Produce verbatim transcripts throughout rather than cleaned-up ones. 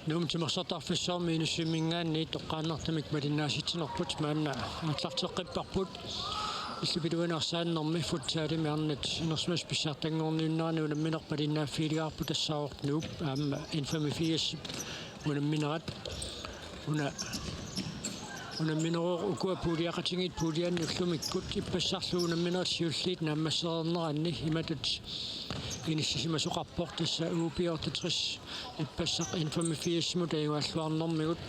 Nuup timersortarfissuarmi Inussivimminngaanniit toqqaannartumik malinnaasitsinerput maanna aallarteqqipparput. Illup iluani arsaannermi futsalimi arnat inersimasut pissartanngorniunneranni unammineq malinnaaffigilaarpoq tassaavoq Nuup aamma N femogfirs unamminerat. Una unamminerooq ukua puuliaqatigiit puulianni ullumikkut ippassarlu unamminerit siulliit naammassereerneranni imatut inissisimasoqarpoq tassa U B otteogtres ippassaq N femogfirsimut ajugaalluarnermigut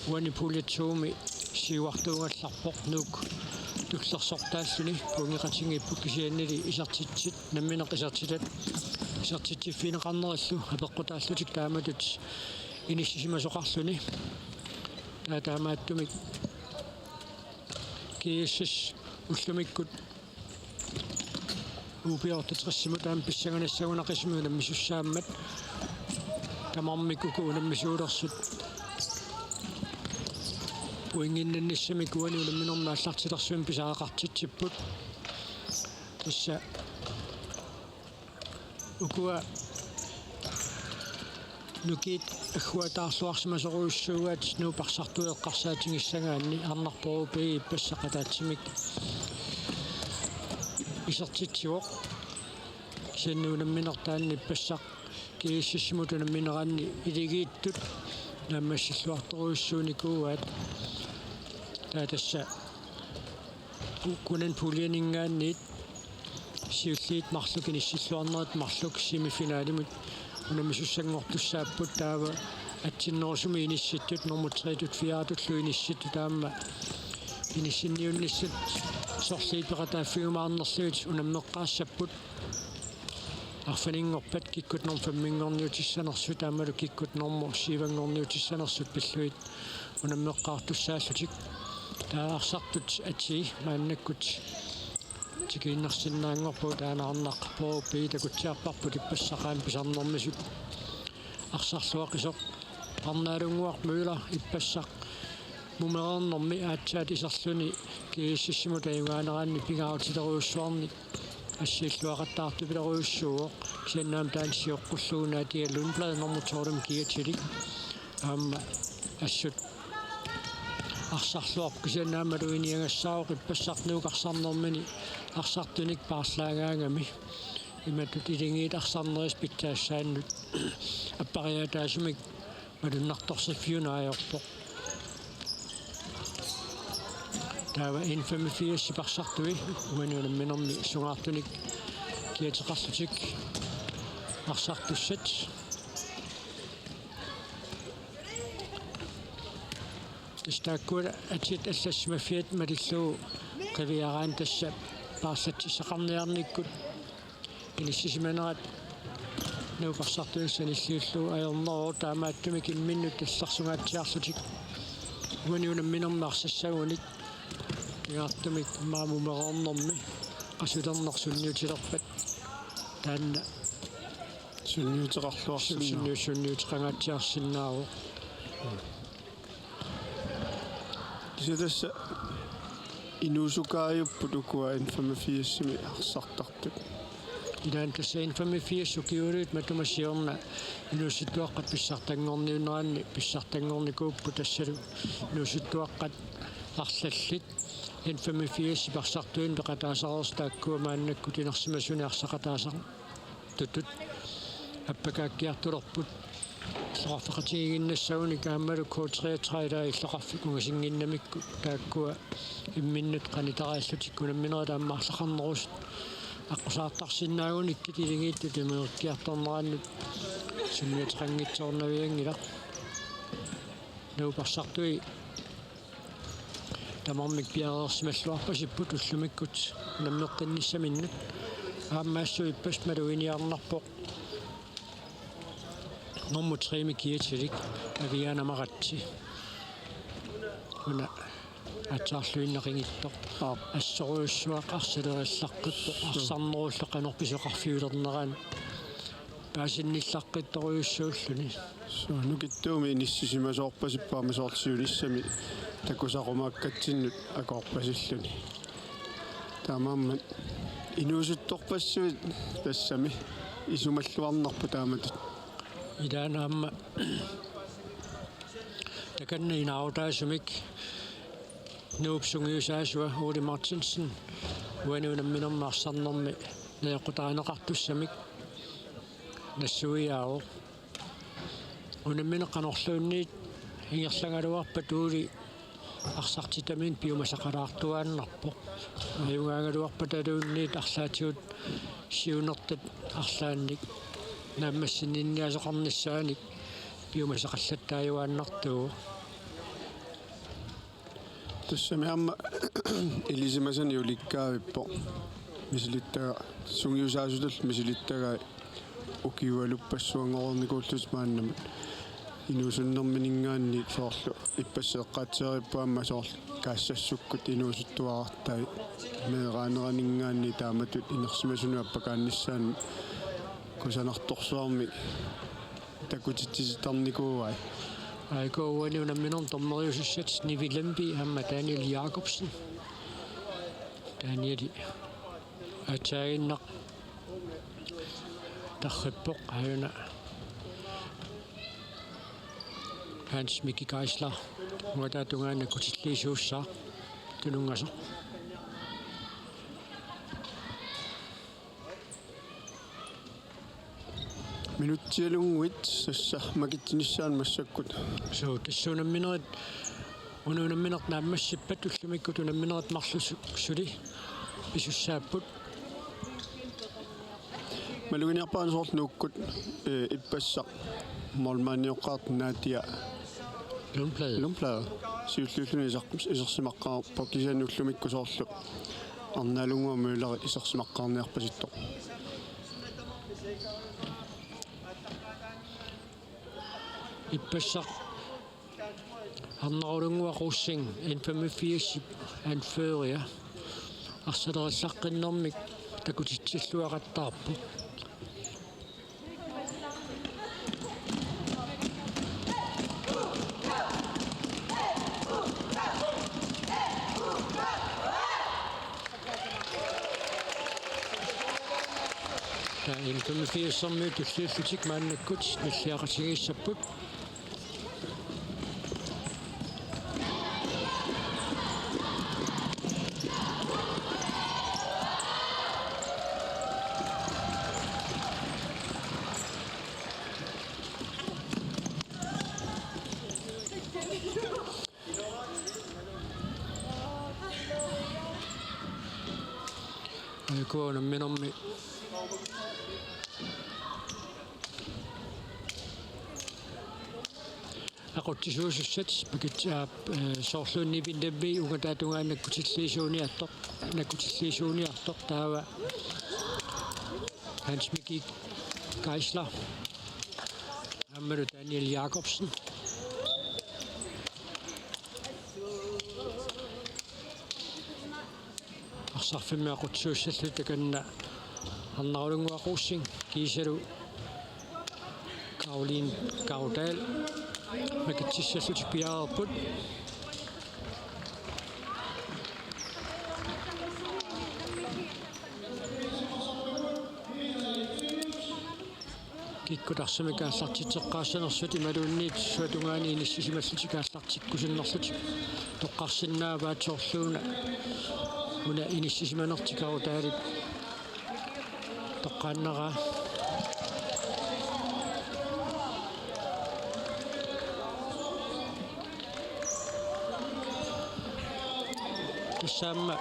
uani pulje to-mi siuartuugallarpoq Nuuk tullersortaalluni pointeqatigiipput kisiannili isertitsit nammineq isertitat isertitsiffigineqarnerillu apeqqutaallutik taamatut inissisimasoqarluni. Taa taamaattumik G S S ullumikkut U B otteogtresimut aamma pissanganassagunaqisumik unammisussaammat tamarmik uku unammisuulersut pointinnannissamik uani unamminermi aallartilersuineq pisariaqartitsipput. Tassa ukua nukiit agguataarluarsimasorujussuugaat Nuup arsartui eqqarsaatigissagaanni arnarpoq B ippassaq ataatsimik isertitsivoq. Kisianni unamminertaanni ippassaq G S S-imut unammineranni iligiittut naammassilluartorujussuunikuuaat. Taa tassa kunani puljeninngaanniit siulliit marluk inissilluarnerat marluk semifinalimut unammisussanngortussaapput taava atsinnerusumik inissittut normu tre-tut fire-tullu inissittut aamma inissinniunnissat sorliit peqataaffigiumaarnerlugit unammeqqaassapput. Arfininngorpat kikkut normu femminngorniutissanersut aammalu kikkut normu syv-anngorniutissanersut pillugit unammeqqaartussaallutik. Taa arsartut atii maannakkut tikiinnarsinnaanngorput taanna arnarpoq B takutsiarparput ippassaq aamma pisarnermisut arsarluaqisoq. Arnaalunnguaq Møller ippassaq mumereernermi aatsaat iserluni G S S-imut ajugaaneranni pingaarutilerujussuarnik assiilluaqattaartupilerujussuuvoq. Kisianni aamma taanna sioqqullugu Nadia Lundblad normu to-mut kiatilik aamma assut arsarluarpoq kisianni aamma malugineqagassaavoq ippassaq Nuuk arsarnermini arsartunik paarlaagaangami. Imatut iligiit arsarnerisa pitsaassaannut appariaataasumik malunnartorsiffiuneq ajorpoq. Taava N femogfirs arsartui uani unamminermi sungaartunik kiateqarlutik arsartussat. Tassa taakkua atit allassimaffiat malillugu qiviaraanni tassa paarlatsissaqarniarnikkut inissisimanerat Nuup arsartunik sanilliullugu ajorneruvoq taamaattumik imminnut tallersungaatsiarlutik uani unamminermi arsassagunik pingaartumik aamma mumereernermi qasulerneq sunniutilerpat taanna sunniuteqarluarsinnaa- sunniu- sunniuteqangaatsiarsinnaavoq. Kisianni tassa inuusukaajupput ukua N femogfirsimi arsartartut. Ilaanni tassa N femogfirs ukiuliit matuma siorna inuusuttuaqqat pissartanngorniunneranni pissartanngornikuupput tassalu inuusuttuaqqat arlallit N femogfirs arsartuinik peqataasareersut taakkua maannakkut inersimasunik arsaqataasar- tutut appakaakkiartulerput. Illoqarfeqatigiinnassagunik aammalu K treogtredive illoqarfik ungasinnginnamikku taakkua imminnut qanitariallutik unamminerit aamma arlaqarnerusut aqqusaartarsinnaagunik iligiittut imerikkiartornerannut sunniuteqanngitsoornavianngilaq. Nuup arsartui tamarmik piareersimalluarpasipput ullumikkut unammeqqinnissaminnut. Aamma assut ippassaq maluginiarnarpoq normu tre-mi kiatilik Aviana Maratse. Una aatsaarluinnaq qingittoq. Aap. Assorujussuaq arsalereerlaqqippoq arsarnerullu qanoq pisoqarfiulernerani paasinnillaqqittorujussuulluni. Suu, nukittuumi inissisimasoorpasipput aamma soorlu siunissami takusarumaakkatsinnut akoorpasilluni. Taamaammat inuusuttorpassuit tassami isumalluarnarput taamatut. Ilaana aamma Takanna inaarutaasumik Nuup sungiusaasua Ole Martinsen uani unamminermi arsarnermi najoqqutarineqartussamik nassuiaavoq. Unammineq qanorluunniit ingerlagaluarpat Ole arsartitaminik piumasaqalaartuaannarpoq. Ajugaagaluarpataluunniit arlaatigut siunertat arlaannik naammassinninniasoqarnissaanik piumasaqallattaajuaannartuuvoq. Tassami aamma ilisimasanik ulikkaavippoq. Misilittaga sungiusaasutullu misilittagai ukiualuppassuanngornikuullutik maannamut. Inuusunnermininngaanniit soorlu ippassaq eqqaatsiarippoq aamma soorlu kaassassukkut inuusuttuarartai. Meeraaneraninngaanniit taamatut inersimasunut appakaannissaanut kusanartorsuarmik takutitsittarnikuuai. A I K uani unamminermi dommeriusussat Nivi Lemvig aamma Daniel Jakobsen. Daniel aatsaaginnaq tarrippoq aajuna Hans Miki Geisler. Uangattaaq tungaanut akutilliisuussaaq tununngasoq. Minutsialunnguit tassa makitsinissaanut massakkut. Suu, tassa unamminerit, una unammineq naammassippat ullumikkut unamminerit marluk su-, suli pisussaapput. Maluginiarpara soorlu Nuukkut, eh, ippassaq målmandioqqaartoq Nadia Lundblad. Lundblad. Siulliulluni iser-, isersimaqqaarpoq kisianni ullumikkut soorlu Arnaldunnguaq Møller isersimaqqaarniarpasittoq. Ippassaq Arnarulunnguaq Rosing N femogfirs anfører. Arsalerillaqqinnermik takutitsilluaqattaarpoq. N femogfirs-ermiut tulliullutik maannakkut nalliaqatigiissapput. A I K unamminermi aqutsisuusussat pakitsaap, eh, soorluunniit Nivi Lemvig uangattaaq tungaanut akutilliisuuniartoq, akutilliisuuniartoq taava Hans Miki Geisler aammalu Daniel Jakobsen. Arsarfimmi aqutsisuussallutik takanna Arnarulunnguaq Rosing kiisalu Karoline Kaudal makitsissallutik piareerput. Kikkut arsamik aallartitseqqaassanersut imaluunniit suatungaani inissisimallutik aallartikkusunnerlutik toqqarsinnaavaat, soorluuna una inissisimanertik Kaudalip toqqaannaraa. Tassa aamma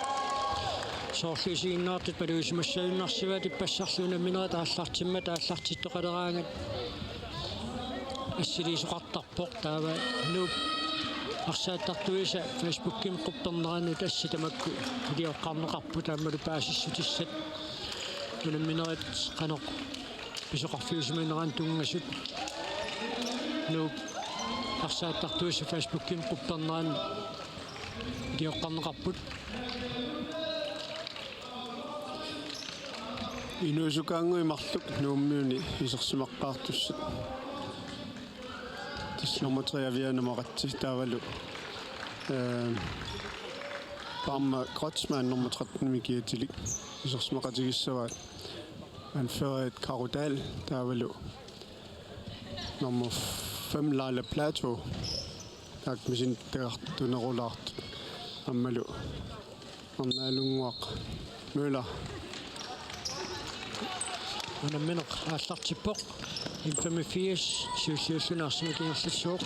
soorlu isiginnaartut malugisimassagunarsivaat ippassarlu unamminerit aallartimmata aallartittoqaleraangat assiliisoqartarpoq, taava Nuup arsaattartuisa Facebookimi qupperneranut assi tamakku ilioqqarneqarput aammalu paasissutissat unamminerit qanoq pisoqarfiusimaneranut tunngasut Nuup arsaattartuisa Facebookimi qupperneranut ilioqqarneqarput. Inuusukaannguit marluk Nuummiuni isersimaqqaartussat. Tassa nummer tre Aviana Moretz taavalu, eh, Parma Kreutzmann nummer tretten Miki Atilik isersimaqatigissavaat. Anførerit Kaudal taavalu nummer fem Laila Platou. Taakku misinnut tagartunerulaartut. Aammalu Arnaalunnguaq Møller. Unammineq aallartippoq. N femogfirs siulliulluni arsamik ingerlassaaq.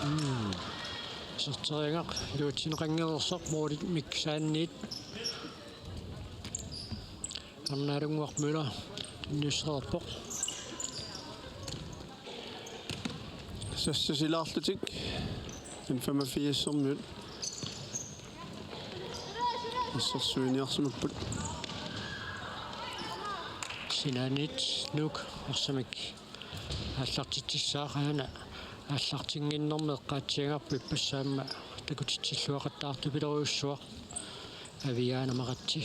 Mm. Iserteriagaq iluatsinneqanngilaq, målimik saanniit. Arnaalunnguaq Møller tunniussereerpoq. Sassasilaarlutik N femogfirsermiut assersuiniarsimapput. Sinaaniit Nuuk arsamik aallartitsissaaq, aana aallartinnginnermi eqqaatsiagarput, ippassaq aamma takutitsilluaqattaartupilorujussuaq. Aviaana Maratsi.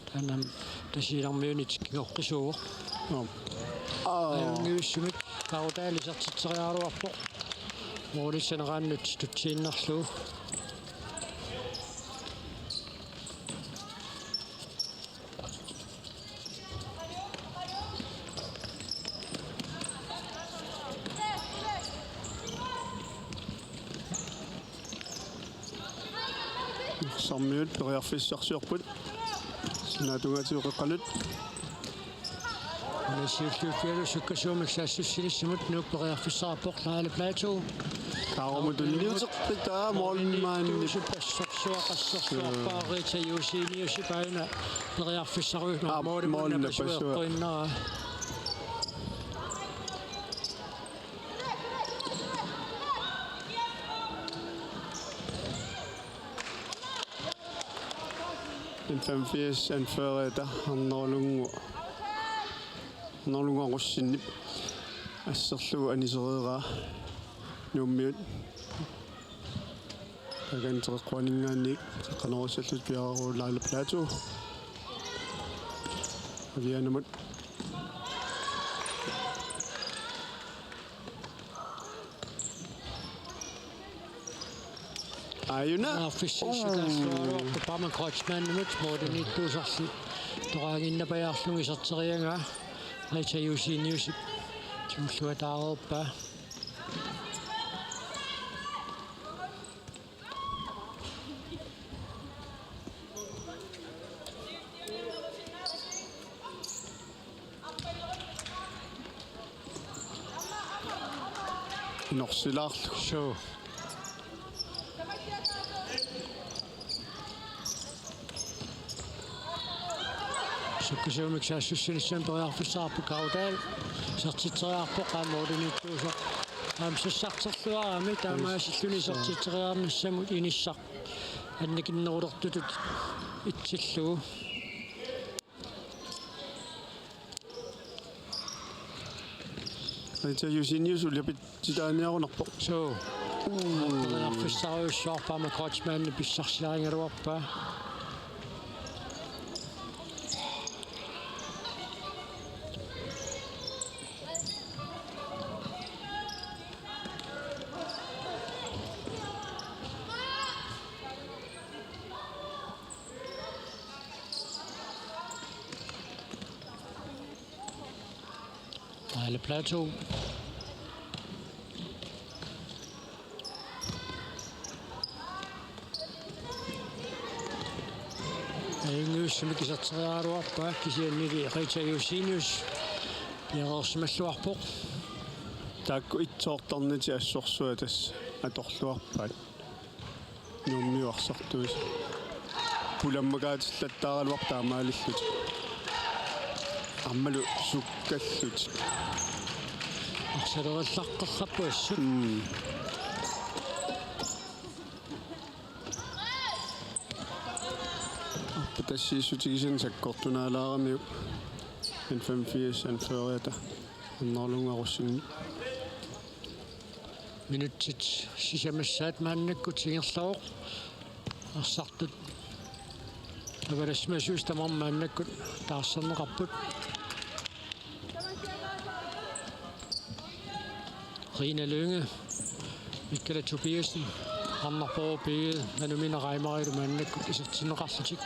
Taanna Tasiilarmiunit kingoqqisuuvoq. Aap. Aa. Ajunngivissumik Kaarutaali isertitseriaraluarpoq. Målip saneraannut tutsiinnarlugu. Sarmiut periarfissarsiorput. Sinaata tungaatigut qeqqanut. Una siulliuffigalugu sukkasuumik saassussinissamut Nuuk periarfissaqarpoq. Laalu Platou. Kaarumut tunniuteqqitaa målmandip. Tuusip assorsuaq, assorsuarpaa Rita Joseniusip aana periarfissarujussuaq. Aap, målimut målmandip napasueqqinnera. N femogfirs anføreriata Arnaalunngu-, Arnaalunnguaq Rosingip asserlugu anisereeraa Nuummiut. Takanna teqeqquaninngaanniit qeqqanoorussallutik piareeruvoq. Laalu Platou. Aviaanamut. Aajuna. Periarfissarsiorluaraluarpoq Paama Kreutzmannimut, målimiittuusarli toqaannginnapajaarlugu iserteriagaa Rita Joseniusip tigulluataareerpaa. Inorsilaarlugu. Suu. Sukkasuumik saassussinissamut periarfissaqarpoq Kaarutaali. Isertitseriarpoq aamma målimiittuusoq. Aamma sassarterluarami taamaasilluni isertitseriarnissamut inissaq annikinnerulertutut itsillugu. Rita Josenius uliapitsitaaniarunarpoq. Suu. Uu. Periarfissarujussuarpaa, Paama Kreutzmann pissarsiarigaluarpaa. Vejle Plateau. Ajunngivissunik iserteriaraluarpaa, kisiannili Rita Josenius piareersimalluarpoq. Taakku itsoortarnitik assorsuaq tassa atorluarpaat. Nuummiut arsartuisa. Pulamakaatillattaaraluarput taamaalillutik. Aammalu sukkallutik. Arsalerillaqqerrappoq assut. Mm. Arpatassiissutigisani sakkortunaalaaramiuk. N femogfirs anføreriata Arnaalunnguaq Rosing. Minutsit sisamassaat maannakkut ingerlavoq. Arsartut avalassimasuusut tamarmik maannakkut taarserneqarput. Rina Lynge, Mikkala Tobiassen, Arnarpooq Piil, Nanu Mina Raimarilu maannakkut isertinneqarlutik.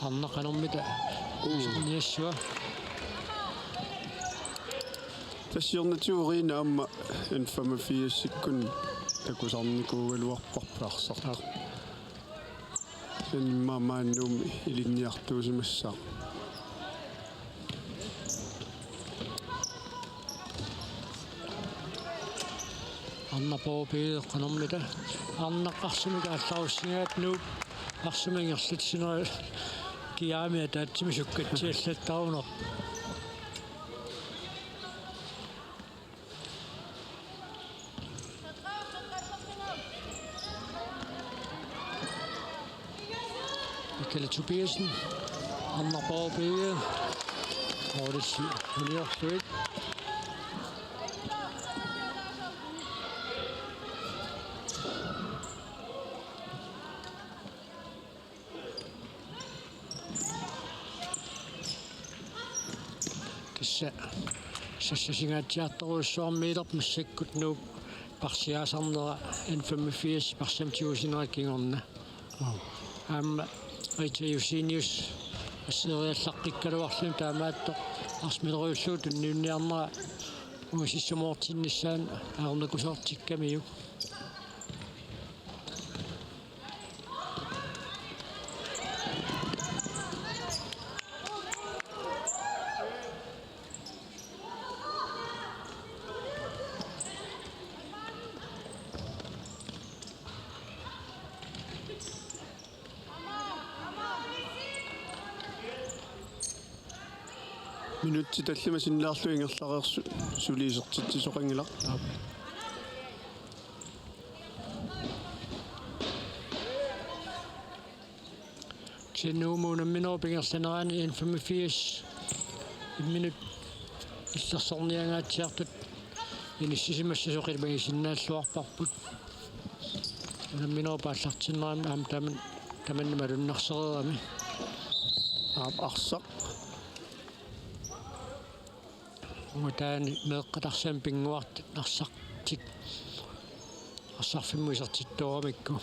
Arnaq qanormita. Uu. Niassua. Tassa siornatigut Rina aamma N femogfirsikkut takusarnikuugaluarparput arsaq. Aap. Immaqa maani Nuummi ilinniartuusimassaaq. Arnaq Poorpiip qanormita. Arnaq arsamik aallarussingaat Nuup arsamik ingerlatsinerat kiaami ataatsimik sukkatsiallattarunerpoq. Michael Tobiassen, Arnaq Poorpiip, Morris Uniorsuit. Tassa sassasingaatsiartorujussuarmiilerpoq massakkut Nuup parsiaasarnera N femogfirs parsiamut tigusinerat kingorna. Aamma Rita Josenius asseeriallaqqikkaluarluni taamaattoq arsamik tunniunniarnera uanga sissumoortinnissaanut ajornakusoortikkamiuk. Minutsit tallimat sinnilaarlugit ingerlareersut suli isertitsisoqanngilaq. Kisianni Nuummut unamminerup ingerlanerani N femogfirs imminut illersorniangaatsiartut inissisimassasoq ilimagisinnaalluarparput. Unamminerup aallartinnerani aamma taman-, tamanna malunnarsereerami. Aap, arsaq. Uataani meeqqat arsamik pinnguartut arsartik. Arsarfimmut isertittoramikku.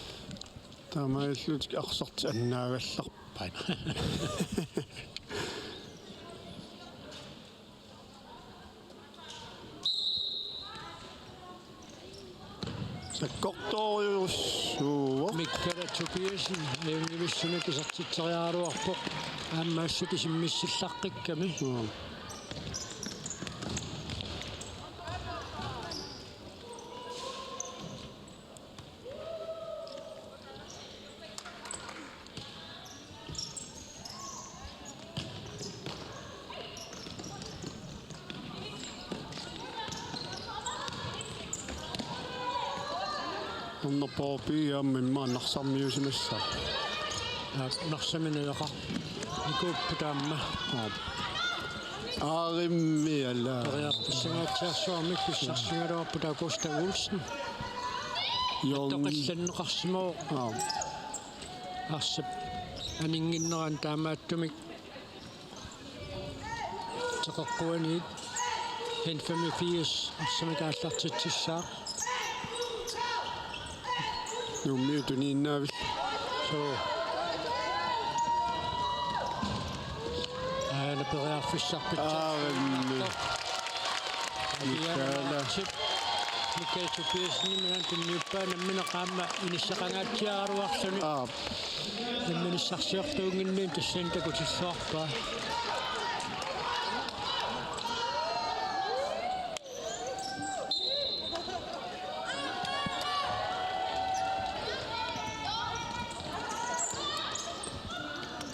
Taamaalillutik arsartik annaagallarpaat. Sakkortoorujussuuvoq. Mikkala Tobiassen ajunngivissumik isertitseriaraluarpoq. Aamma assut isimmissillaqqikkamik. Mm. Arnaq Poorpiip aamma immaqa narsarmiusimassaaq. Aap, narsamineqarnikuupput aamma. Aap. Aarimmi ala. Periarfissangaatsiarsuarmik pissarsigaluarput Gustav Olsen. Jon- Toqallanneqarsimavoq. Aap. Arsap aninnginnerani taamaattumik. Teqeqquaniit N femogfirs arsamik aallartitsissaaq. Nuummiut tuniinnaavik. Suu. Aana periarfissarput. Aarimmi. Michaela. Michael Tobiassenimit tunniuppaa nammineq aamma inissaqangaatsiaraluarluni. Aap. Imminut issarsiortuunnginniit tassani takutilluarpaa.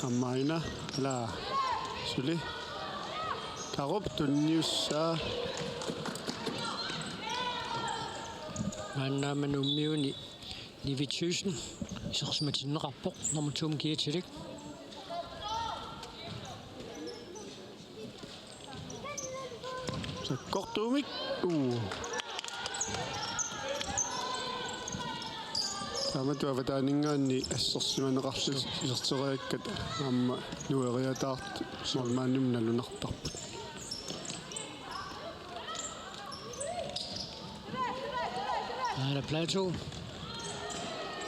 Aamma Ina, ala, suli. Tarup tunniussaa. Maanna aamma Nuummiuni Nivi Thyssen isersimatinneqarpoq nummer to-mut kiatilik. Sakkortuumik. Uu. Taamatut avataaninngaanniit assersimaneqarlutik iserteriarakku aamma nueriataartut målmandimut nalunartarput. Aana Plato.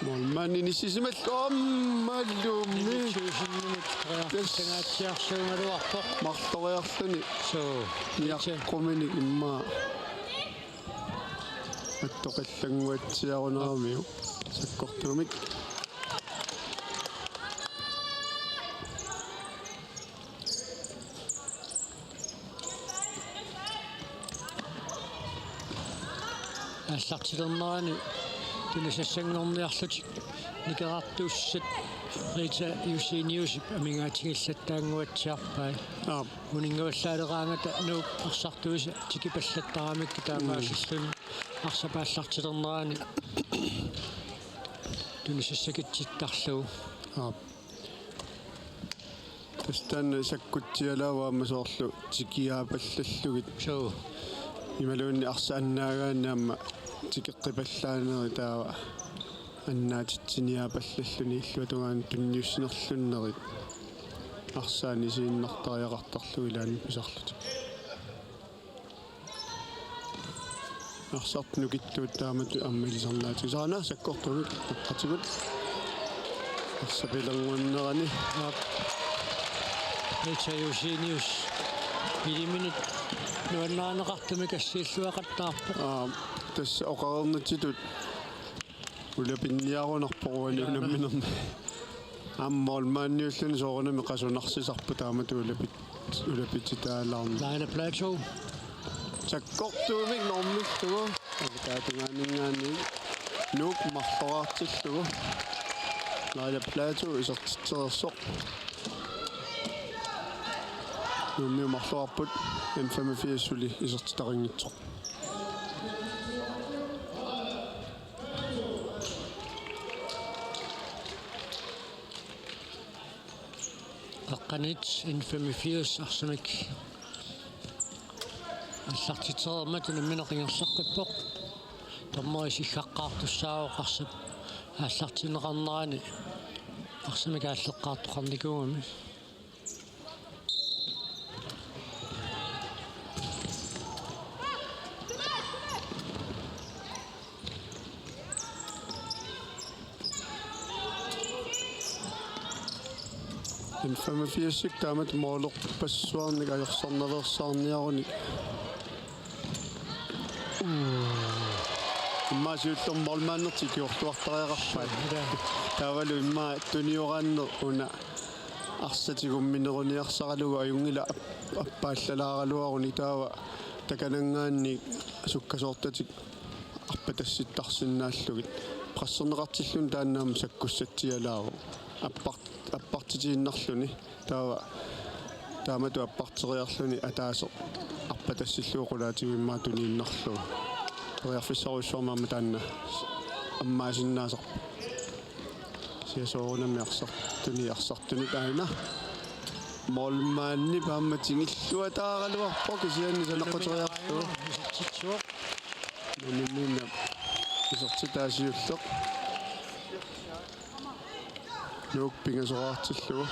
Målmandi inissisimallugu aammalumi. Initsuusinnimut periarfissangaatsiarsuugaluarpoq. Marloriarluni. Suu. Niaqquminik immaqa attoqillannguatsiaruneramiuk. Sakkortuumik. Aallartilernerani tunisassanngorniarlutik nikerartuussat Rita Joseniusip amigaatigillattaannguatsiarpai. Aap. Uninnguallaaleraangata Nuuk arsartuisa tikipallattaramikku taamaasilluni arsap aallartilernerani tunisassakitsittarlugu. Aap. Tassa taanna sakkutsialaavoq aamma soorlu tikiaapallallugit. Suu. Imaluunniit arsaq annaagaanni aamma tikeqqipallaanerit taava annaatitsiniaapallalluni illuatungaani tunniussinerlunnerit. Arsaq anisiinnartariaqartarlugu ilaanni pisarlutik. Arsartut nukittuut taamatut aamma ilisarnaatigisaana sakkortuumik aqqatigut. Arsaq pilernguannerani. Aap. Rita Josenius. Iliminut nuannarineqartumik assiilluaqattaarpoq. Aap, tassa oqareernitsitut ulapinniarunarpoq uani unamminermi. Aamma målmandiulluni soorunami qasunarsisarpoq taamatut ulapit-, ulapititaalaarneq. Laila Platou. Sakkortuumik normillugu. Avataata tungaaninngaanniit Nuuk marloraartillugu. Laila Platou isertitsereersoq. Nuummiut marloraarput, N femogfirs suli isertitaqanngitsoq. Aqqanit N femogfirs arsamik aallartitsereermat unammineq ingerlaqqippoq. Dommeri siggaaqqaartussaavoq arsap aallartinneqarnerani arsamik aalleqqaartoqarnikuugami. N femogfirsip taamatut målerpassuarnik ajorsarnaveersaarniarunik. Immaqa siullermik målmandertik ikiorluartariaqarpai. Taavalu immaqa tunioraanneq una arsaq tigummineruniarsaralugu ajunngilaq ap-, appaallalaaraluaruni taava takananngaanniit sukkasoortatik arpatassittarsinnaallugit. Presserneqartilluni taanna aamma sakkussatsialaavoq. Appart-, appartitiinnarluni. Taava taamatut apparteriarluni ataaseq arpatassillugu qulaatigut immaqa tuniinnarlugu. Periarfissarujussuarmik aamma taanna ammaasinnaasarpoq. Kisianni soorunami arsartuni arsartunut aana. Målmandip aamma tigulluataaraluarpoq kisianni saneqquteriarlugu. Isertitsivoq. Unammineq isertitaa siulleq. Nuuk pingasoraartillugu.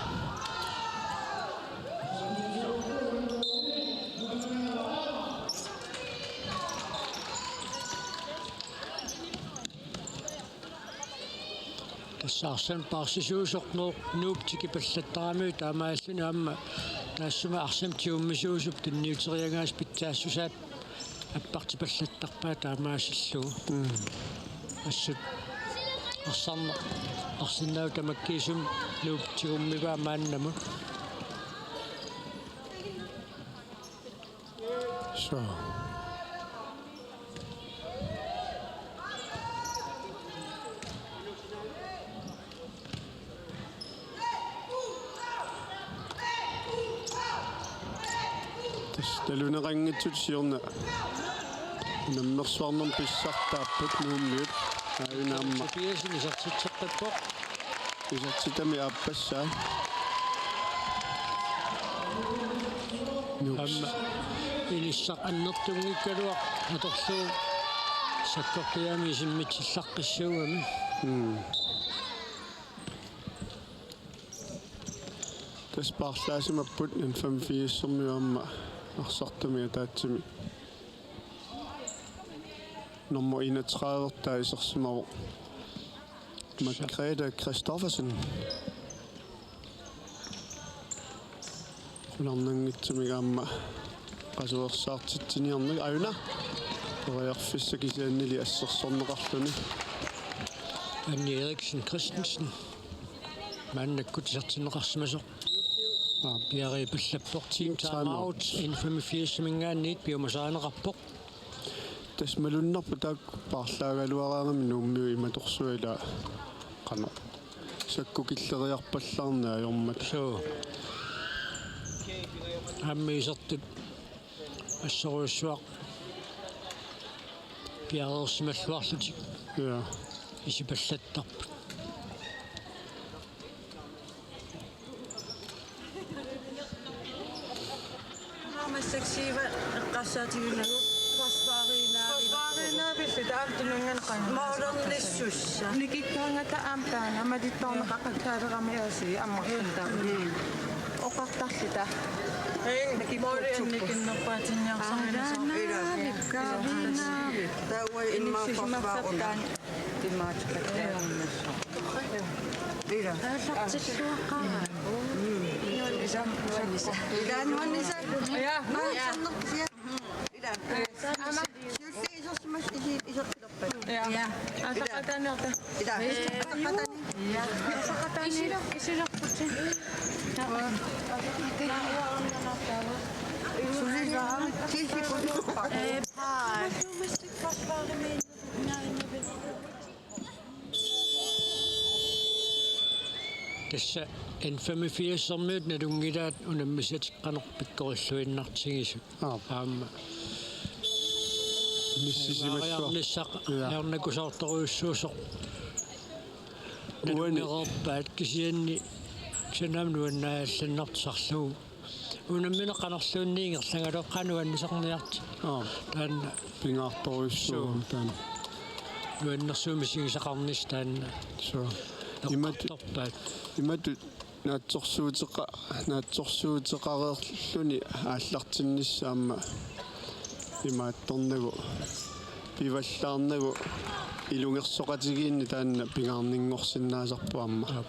Tassa arsamik paarsisuusoq Nuuk, Nuuk tikipallattaramiuk taamaalilluni aamma taassuma arsamik tigummisuusup tunniuteriagaasa pitsaassusaat appartipallattarpaa taamaasillugu. Mm. Assut arsarna-, arsinnaavoq tamakkiisumik Nuuk tigummivaa maannamut. Så. Tassa taluneqanngitsut siorna unammersuarnermut pissartaapput Nuummiut. Aajuna aamma. Tobiassen isertitseqqippoq. Isertitami aappassaa. Nuups. Aamma inissaq annertunngikkaluaq atorlugu sakkortuumik isimmitsillaqqissuugami. Mm. Tassa paarlaasimapput N femogfirsimmut aamma arsartumik ataatsimik. Nummer enogtredive, der isersimavoq. Margrethe Christoffersen. Qularnanngitsumik aamma qasuersaartitsiniarnak auna. Periarfissaq kisiannili assersorneqarluni. Anni Eriksen Christensen. Maannakkut isertinneqarsimasoq. Aap. Piareerpallappoq. Team timeout. N femogfirsiminngaanniit piumasarineqarpoq. Tassa malunnarpoq taakku paarlaagaluaraangamik Nuummiut imatorsuaq ila qanoq sakkukilleriarpallaarneq ajormat. Suu. Aamma isertut assorujussuaq piareersimalluarlutik. Ja. Isipallattarput. Massakkut Siva eqqarsaatiginagu forsvarinaa. Forsvarinaa pilluta aamma tununnganeqanngilaq. Målernissussa. Nikikkaangata aamma taanna malittorneqaqattaalerami aasiit ammarsuntaa. Mm. Oqartarluta. Hej, måli annikinnerpaatinniarsarinersoq. Aana, nikkaavina. Taava immaqa forsvaruna. Timaatipattiarunnassaq. Ila. Aallartilluaqqaara. Ila nuannisa. Ja. Nuannisa. Ila. Aamma. Siulliit isersimas isi-, isersilerpat. Ja. Ja. Aallaqqaataaniarta. Ila. Aallaqqaataani. Ja. Aallaqqaataani. Isiler-, isilerputit. Sulilaarami. Ti sekundit. Eh, paa. Tassa N femogfirsermiut nalunngilaat unammisatik qanoq pikkorilluinnartigisut. Aap. Aamma. Missisimassuaq. Aariarnissaq. Ja. Ajornakusoortorujussuusoq. Uani. Nalunngereerpaat kisianni sanaam nuannaallannartusarlugu. Unammineq qanorluunniit ingerlagaluaqqaa nuannisarniartut. Aap. Taanna. Pingaartorujussuuvoq. Suu. Taanna. Nuannersuut misigisaqarnissaq taanna. Suu. Imatut. Eqqartorpaat. Imatut naatsorsuuteqa-, naatsorsuuteqareerluni aallartinnissaq aamma imaattornagu pivallaarnagu ilungersoqatigiinneq taanna pingaarninngorsinnaasarpoq aamma. Aap.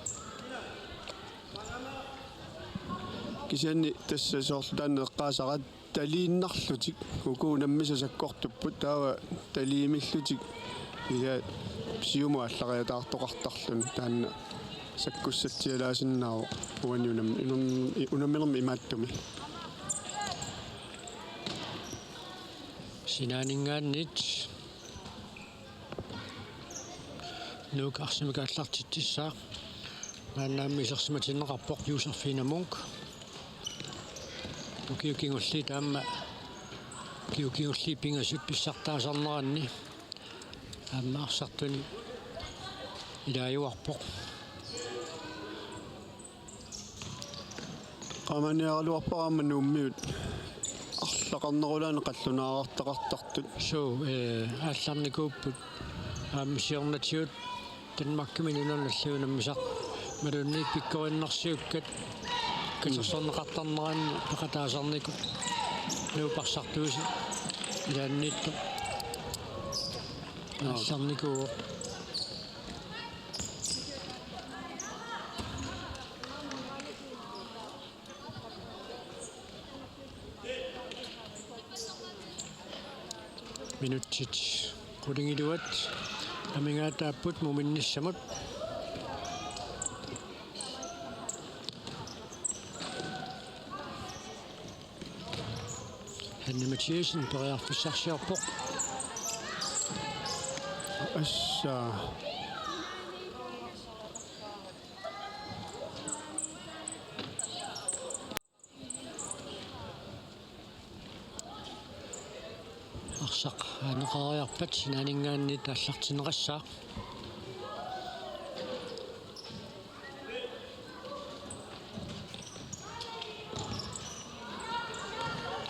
Kisianni tassa soorlu taanna eqqaasara taliinnarlutik uku unammisat sakkortupput taava taliimillutik ila siumut aallariataartoqartarluni taanna sakkussatsialaasinnaavoq uani unam-, unam-, unamminermi imaattumi. Sinaaninngaanniit Nuuk arsamik aallartitsissaaq. Maanna aamma isersimatinneqarpoq Josefine Munk. Ukiut kingulliit aamma, ukiut kingulliit pingasut pissartaasarneranni aamma arsartuni ilaajuarpoq. Qamaniaraluarpara aamma Nuummiut arlaqarnerulaanni qallunaarartaqartartut. Suu, eh, aallarnikuupput aamma siornatigut Danmarkimi nunanut alliunammisaq imaluunniit pikkorinnarsiukkat katersorneqartarneranni peqataasarnikoq Nuup arsartuisa ilaanniittoq. Joo. Aallarnikuuvoq. Minutsit qulingiluat amigaataapput muminnissamut. Hanne Mathiassen periarfissarsiorpoq. Assa. Arsaq aaneqariarpat sinaaninngaanniit aallartinneqassaaq.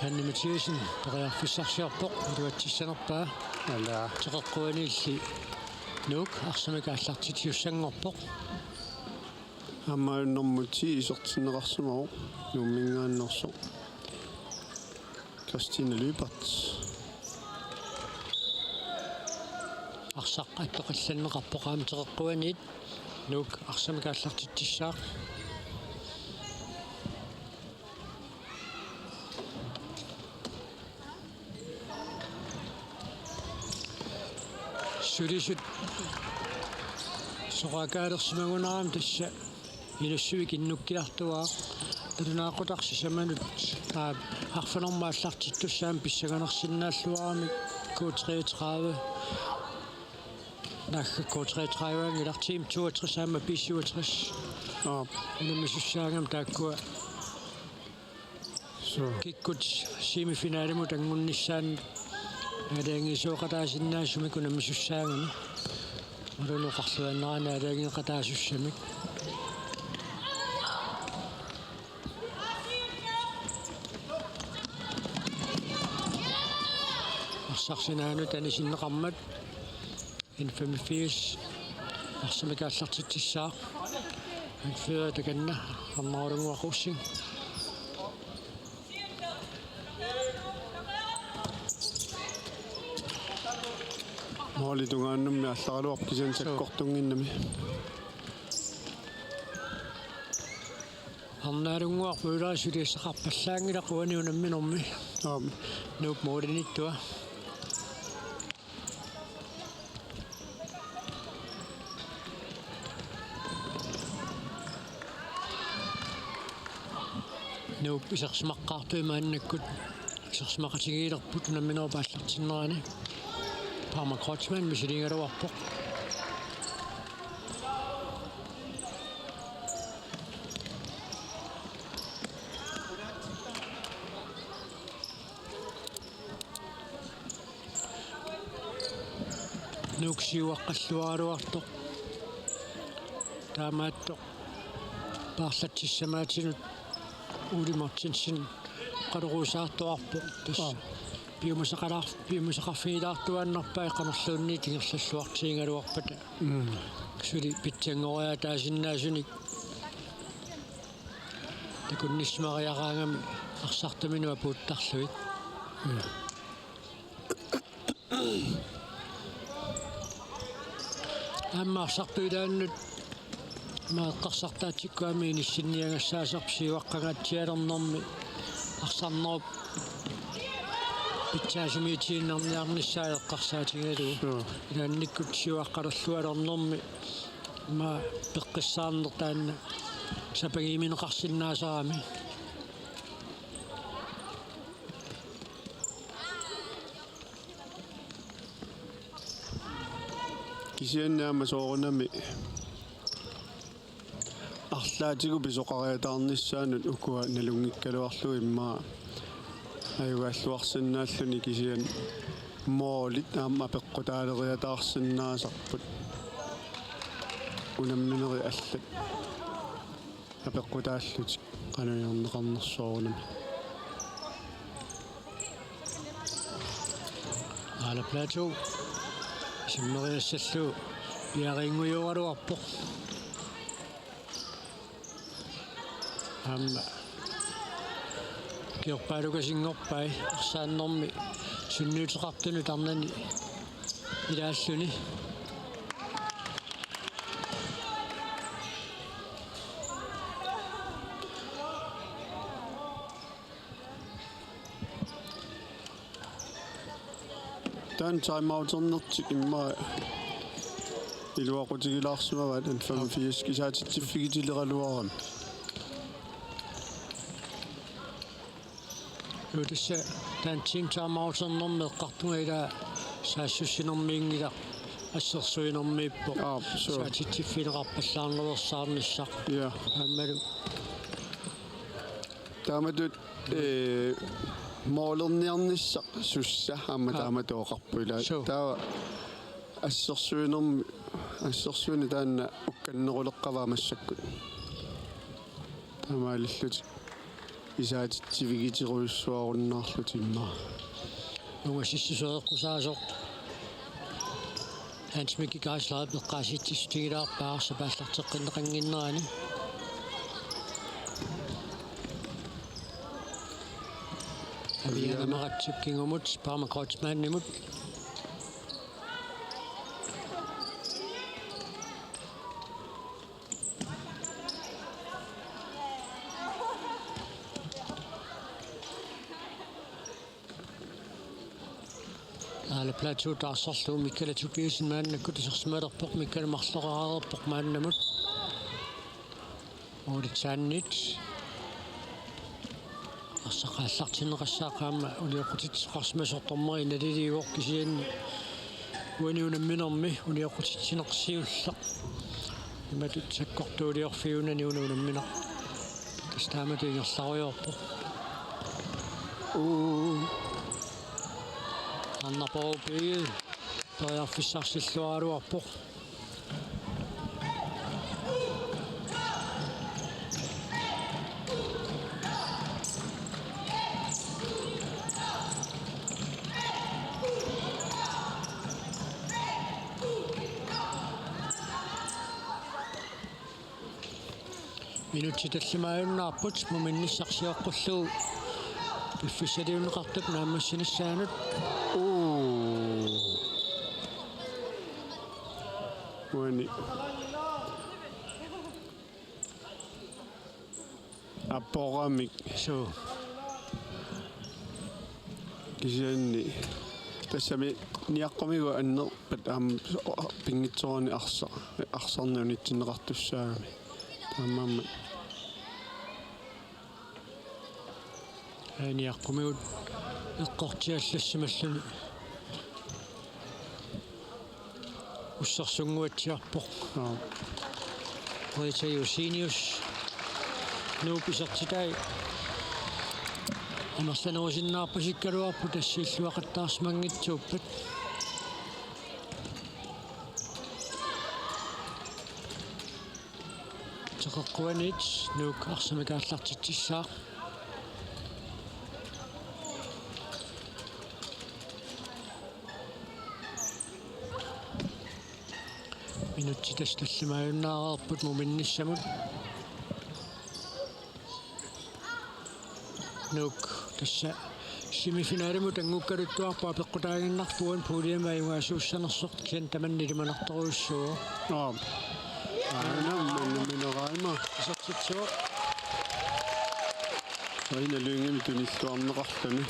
Hanne Mathiassen periarfissarsiorpoq iluatsissanerpaa. Ala. Teqeqquaniilli Nuuk arsamik aallartitsissanngorpoq. Aamma nummer ti isertinneqarsimavoq Nuumminngaanneersoq. Christine Lyberth. Arsaq attoqallanneqarpoq aamma Teqeqquaniit. Nuuk arsamik aallartitsissaaq. Sulisut soqakaalersimagunarami tassa inussivik innukkiartuaaq. Nalunaaqutaq sisamanut, aa, arfineq-marluk aallartittussaammat pissanganarsinnaalluaramik K treogtredive. Naagga K treogtredive-anngilaq, team toogtres aamma B syvogtres. Aap. Unammisussaagami taakkua. Suu. Kikkut semifinalimut anngunnissaannut aalajangiisooqataasinnaasumik unammisussaagami. Malunnut oqarluinnarani aalajangeeqataasussamik. Arsaq sinaanut anisinneqarmat N femogfirs arsamik aallartitsissaaq. N fire takanna, Arnarulunnguaq Rosing. Målip tungaanut allaraluarpoq kisianni Suu. Sakkortunnginnami. Arnarulunnguaq Møller suliassaqarpallaanngilaq uani unamminermi. Aap. Nuup målinittua. Nuup isersimaqqaartui maannakkut isersimaqatigiilerput unamminerup aallartinnerani. Parma Kreutzmann misiliigaluarpoq. Nuuk siuaqqalluaraluartoq. Taamaattoq paarlatsissamaatinut Ole Martinsen qaleruusaartuarpoq. Tassa Aa. piumasaqalaar-, piumasaqarfigilaartuaannarpai qanorluunniit ingerlalluartigigaluarpata. Mm. Suli pitsanngoriaataasinnaasunik takunnissimariaraangami arsartuminut apuuttarlugit. Mm. Aamma arsartuilaannut ima eqqarsartaatsikkut aamma inissinniagassaasarpoq siuaqqangaatsialernermi arsarnerup pitsaasumiitiinnarniarnissaa eqqarsaatigalugu. Suu. Ilaannikkut siuaqqalerlualernermi ima peqqissaarneq taanna sapagiumineqarsinnaasarami. Kisianni aamma soorunami arlaatigut pisoqariataarnissaannut ukua nalunngikkaluarlugit immaqa ajugaalluarsinnaalluni kisianni målit aamma apeqqutaaleriataarsinnaasarput unamminerit allat apeqqutaallutik qanoq ingerneqarnersoorunami. Aala Platou simmeriassallugu piariinngujuugaluarpoq. Aamma ukiorpaalukasinngorpai arsaannermi sunniuteqartunut arnani ilaalluni. Taanna timeouternertik immaqa iluaqutigilaarsimavaat N femogfirs kisaatitsiffigitileralluarami. Juu, tassa taanna team timeouternermi eqqartunga ila saassussinermiinngilaq assersuinermiippoq. Aap, suu. Kisaatitsiffigineqarpallaarnersaarnissaq. Ja. Aammalu. Taamatut, ee, målerniarnissaq sussa aamma Aap. Taamatut oqarpoq ila. Suu. Taava assersuinermi, assersuineq taanna ukkanneruleqqavaa massakkut. Taamaalillutik isaatitsivigiterujussuarunnaarlutik immaqa. Ungasissuseeqqusaasoq Hans Mikkel Geisler eqqaasitsissutigilaarpaa arsap aallarteqqinneqannginnerani. Aviana Maratsup kingumut Parma Kreutzmannimut. Ala Plateau taarserlugu Mikkali Tobiassen maannakkut isersimalerpoq, Mikkali marloqareerpoq maannamut. Uulitsaannit. Arsaq aallartinneqassaaq aamma unioqqutitsisoqarsimasoq, dommeri naliliivoq, kisianni uani unamminermi unioqqutitsineq siulleq. Imatut sakkortuuliorfiunani una unammineq. Tassa taamatut ingerlarujoorpoq. Uu. Arnarpooq Piil periarfissarsilluaraluarpoq. Minutsit tallimaajunnaarput, muminnissaq sioqqullugu piffissaliunneqartup naammassinissaanut. Uu. Uani. Apporamik. Suu. Kisianni tassami niaqqumigut annerpat aamma pinngitsoorani arsa-, arsarneq unitsinneqartussaagami. Taamaammat. Aa, niaqqumigut eqqortiallassimalluni ussersunnguatsiarpoq. Aa. Rita Josenius. Nuup isertitai amerlanerusinnaarpasikkaluarput, tassa illuaqattaarsimanngitsuuppat. Teqeqquaniit Nuuk arsamik aallartitsissaaq. Minutsit tassa tallimaajunnaareerput muminnissamut. Nuuk tassa semifinalimut anngukkaluttuarput apeqqutaaginnarpoq puljemi ajugaasuussanersoq, kisianni tamanna ilimanartorujussuuvoq. Aap. Aana, maanna Mino Reimer. Isertitsivoq. Aina Lyngemi tunilluarneqarluni.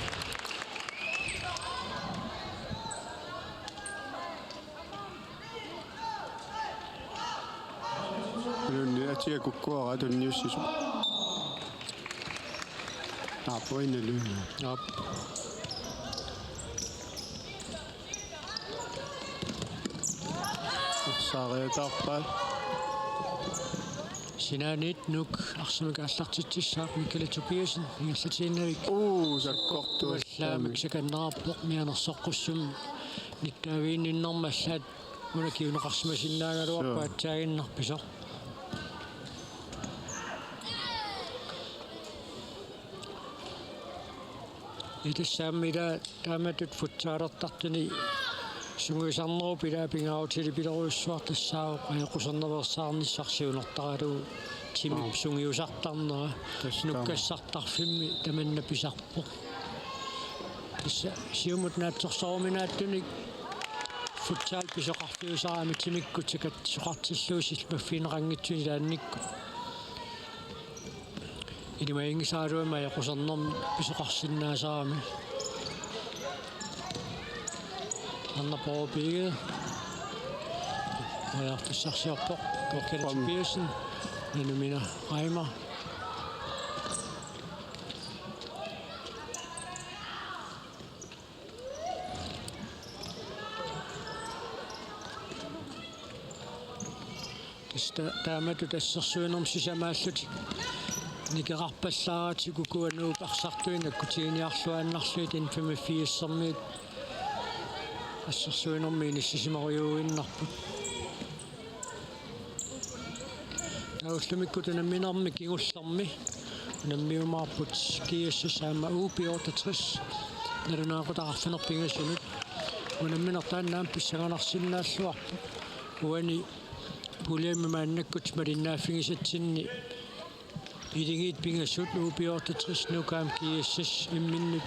Ilunni atia kukkuara tunniussisoq. Aap, uinaluni. Aap. Arsaariataarpaat. Sinaaniit Nuuk arsamik aallartitsissaaq, Mikkali Tobiassen ingerlatiinnavik. Uu, sakkortuallaamik. Sakkannerarpoq, mianersoqqussumik nittaaviginninnermi allaat una kinguneqarsimasinnaagaluarpoq. Suu. Aatsaaginnarpisoq. Itassaammila taamatut futsalertartuni sungiusarnerup ilaa pingaarutilik pilorujussuaq tassaavoq ajoqusernaveersaarnissaq siunertaralugu timip, aap, sungiusartarnera. Tassa taama. Nukkassartarfimmi tamanna pisarpoq. Tassa siumut naatsorsoruminaattunik futsal pisoqarfiusarami timikkut sakatsoqartillugu sillimaffigineqanngitsuni ilaannikkut. Ilimaginngisaraluamik ajoqusernermik pisoqarsinnaasarami. Anna Poopige. Periarfissarsiorpoq. Kenneth Tobiassen. Nanu Mina Reimer. Tassa taamatut assersuinermut sisamaallutik nikerarpallaaratik ukua Nuup arsartuinnaq akkutiginiarluaannarlugit N femogfirsermiut assersuinermi inissisimarujuinnarput. Taava ullumikkut unamminermi kingullermi unammiumaarput G S S aamma U B otteogtres, nalunaaqutaq arfineq-pingasunut. Unammineq taanna aamma pissanganarsinnaalluarpoq. Uani puljemi maannakkut malinnaaffigisatsinni Akuleriit pingasut, U B otteogtres, Nuuk aamma G S S imminnut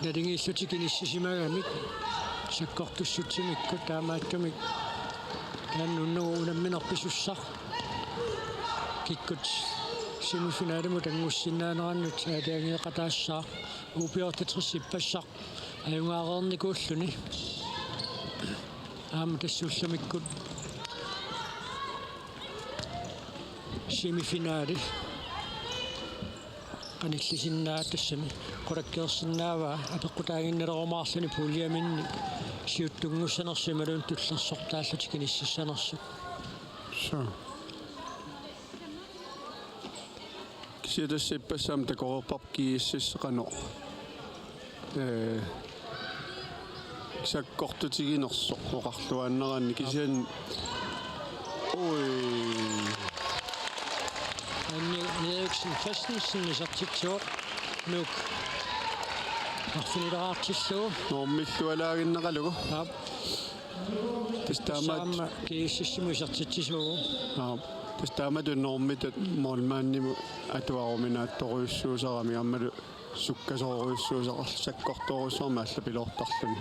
naligiillutik inissisimagamik sakkortussutsimikkut, taamaattumik taanna unnugu unammineq pisussaq. Kikkut semifinalimut anngussinnaanerannut aalajangeeqataassaaq. U B otteogtres ippassaq Ajugaareernikuulluni. Aamma tassa ullumikkut semifinali. Qanillisinnaavaa tassami. Qulakkeersinnaavaa apeqqutaaginnalerumaarluni puljeminni siuttunngussanersoq imaluunniit tullersortaallutik inississanersut. Suu. Kisianni tassa ippassaq aamma takoreerparput GSS qanoq, ee, sakkortutiginersoq oqarluaannaraanni kisianni. Ui. Anni Eriksen Christensen isertitsivoq Nuuk arfinileraartillugu. Normillualaaginnaralugu. Aap. Tassa taamaat- Saamma GSS-imut isertitsisuuvoq. Aap. Tassa taamatut normitut målmandimut atuaruminaatsorujussuusarami aammalu sukkasoorujussuusarami sakkortoorujussuarmik allapiloortarluni.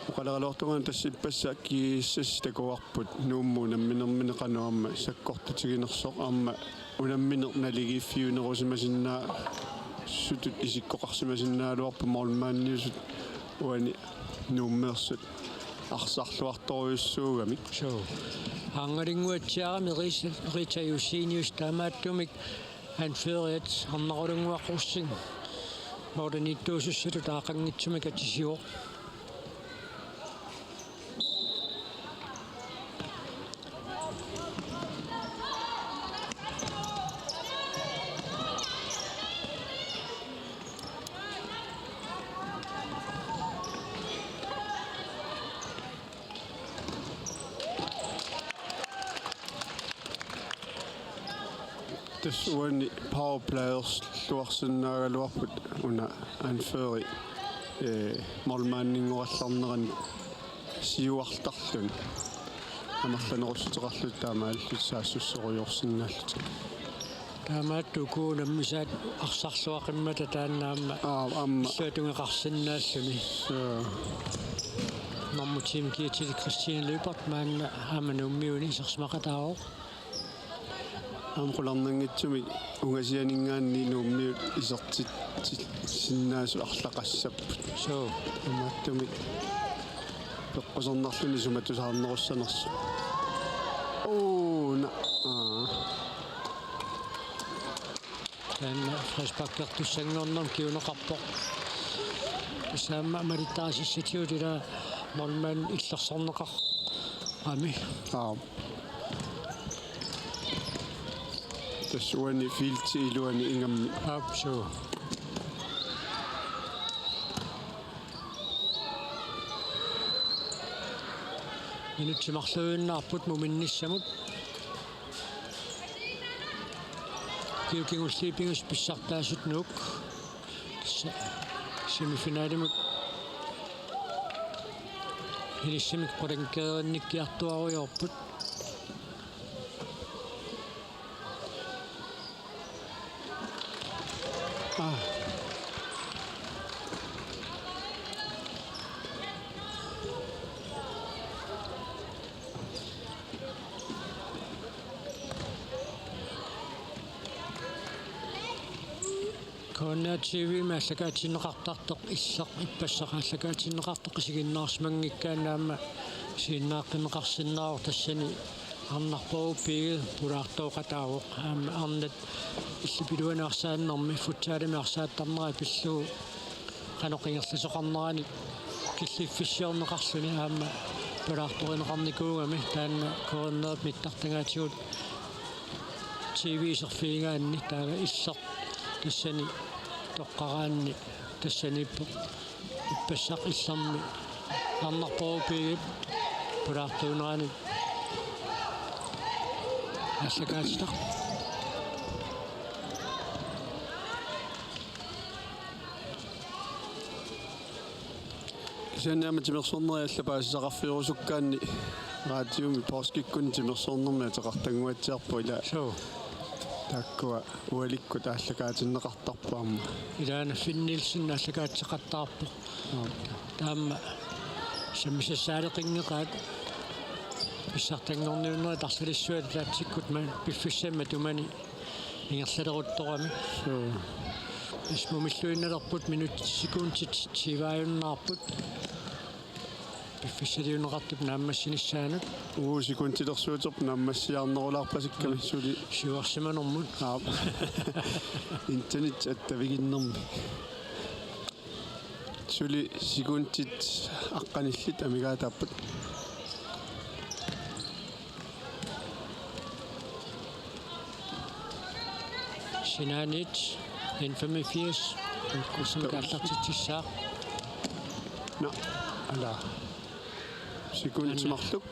Oqaleraluartunga tassa ippassaq GSS takuarput Nuummut unamminermini qanoq aamma sakkortutiginersoq aamma unammineq naligiiffiunerusimasinnaasutut isikkoqarsimasinnaagaluarpoq målmandiusut uani Nuummeersut arsarluartorujussuugamik. Suu. Aangalinnguatsiarami Rita, Rita Jusinius taamaattumik anføreriat Arnarulunnguaq Rosing målimiittuusussatut aaqanngitsumik atisivoq. Tassa uani powerplayerluarsinnaagaluarput una anføreri, ee, målmandinngoraluarnerani siuartarluni. Amerlanerussuteqarlutik taamaalillutik saassusserujoorsinnaallutik. Taamaattoq uku unammisaat arsarluaqimmata taanna aamma. Aa, aamma. Illuatungeqarsinnaalluni. Suu. Nummer ti-mi kiatili Christine Lyberth maanna aamma Nuummiuni isersimaqataavoq. Aamma qularnanngitsumik ungasianinngaanniit Nuummiut isertitsinnaasut arlaqassapput. Suu. Taamaattumik peqqusernarluni sumatusaarnerussanersoq. Uu, na-, aa. Taanna frisparkertussanngornermi kinguneqarpoq. Tassa aamma malittarisissatigut ila målmand illersorneqarami. Aap. Tassa uani feltip iluani ingammik. Aap, suu. Minutsit marluinnaapput muminnissamut. Ukiut kingulliit pingasut pissartaasut Nuuk. Tassa semifinalimut inissamik qulinngeqanngikkiartuaarujoorput. Aa. K N R T V-mi aallakaatinneqartartoq Illeq ippassaq aallakaatinneqartoq isiginnaarsimanngikkaanni aamma isiginnaaqqineqarsinnaavoq tassani Arnarpoorup Pige pulaartooqataavoq aamma arnat illup iluani arsaannermi futsalimi arsaattarnera pillugu qanoq ingerlasoqarneranik killiffissiorneqarluni aamma pulaartorineqarnikuugami taanna K N R-ip nittartagaatigut T V iserfigigaanni taava Illeq tassani toqqaraanni tassaniippoq ippassaq Illermi Arnarpoorup Pigep pulaartuunerani aallakaatitaq. Kisianni aamma timersornerit allat paasisaqarfigerusukkaanni radiomi poorskikkunni timersornermi ateqartannguatsiarpoq ila. Suu. Taakkua ualikkut aallakaatinneqartarput aamma. Ilaana Finn Nielsen aallakaatitseqattaarpoq. Aap. Taama sammisassaaleqinngeqaat pissartanngorniunnerit arsalissuat ataatsikkut ma-, piffissami matumani ingerlaleruttorami. Suu. Mumilluinnalerput, minutsit sekundit tyveajunnaarput piffissaliunneqartup naammassinissaanut. Uu, sekundilersuuterput naammassiarnerulaarpasikkami suli. Siuarsimanermut. Aap. Internet attaviginnermi. Suli sekundit aqqanillit amigaataapput. Sinaaniit N femogfirs, Ulkussami aallartitsissaaq. Nå, ala. Sekundit marluk.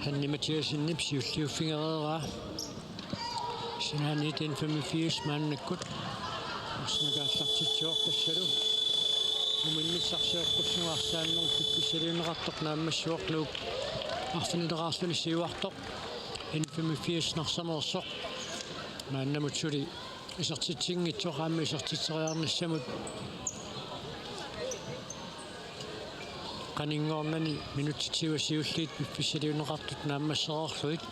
Hanne Mathiassenip siulliuffigereeraa. Sinaaniit N femogfirs maannakkut. Ulkussami aallartitsivoq tassalu. Muminnissarsiorpassuarsaannermut piffissaliunneqartoq naammassivoq Nuuk arfinileraarluni siuartoq. N femogfirs Narsarmeersoq. Maannamut suli isertitsinngitsoq aamma isertitseriarnissamut. Qaninngornani minutsit siulliit piffissaliunneqartut naammassereerlugit.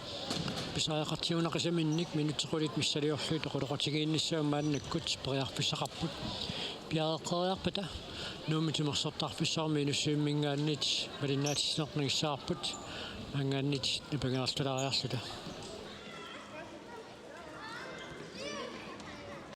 Pisariaqartitsinermi qisaminnik minutsit qulit missiliorlugit oqaloqatigiinnissaat maannakkut periarfissaqarput. Piareeqqeriarpata Nuummi timersortarfissaarmi Inussivimminngaanniit malinnaatitsinernigissavarput, maanngaanniit napangiartulaariarluta.